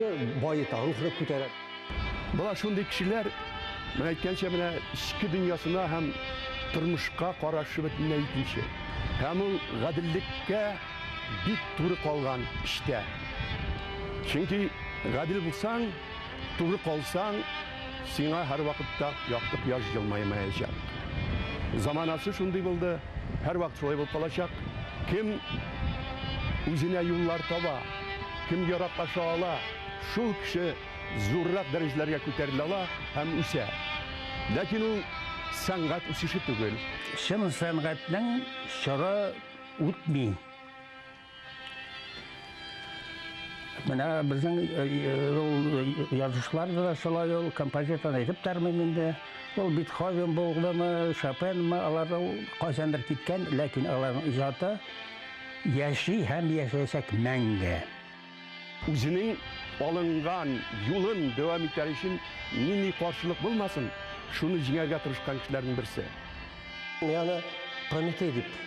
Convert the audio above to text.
Баета, рухны күтәрә. Болар шундый кешеләр, менә әйткәнчә, менә эчке дөньясына һәм тормышка карашы бөтенләй икенче. Һәм ул гаделлеккә бик туры калган эштә. Чөнки гадел булсаң, туры калсаң, сиңа һәрвакытта якты кояш елмаймаячак. Заманасы шундый булды, һәрвакыт шулай булып калачак. Кем үзенә юллар таба, кем яраклаша ала, шул кеше зуррак дәрәҗәләргә күтәрелә ала һәм үсә. Ләкин ул сәнгать үсеше түгел. Чын сәнгатьнең чоры үтми. Менә безнең ул язучылар да шулай ул, композиторны әйтеп тормыйм инде. Ул Бетховен булдымы, Шопенмы, алар кайчандыр киткән, ләкин аларның иҗаты яши һәм яшәячәк мәңге. Үзенең алынган юлын дәвам итәр өчен нинди каршылык булмасын, шуны җиңәргә тырышкан кешеләрнең берсе. Мин аны Прометей дип.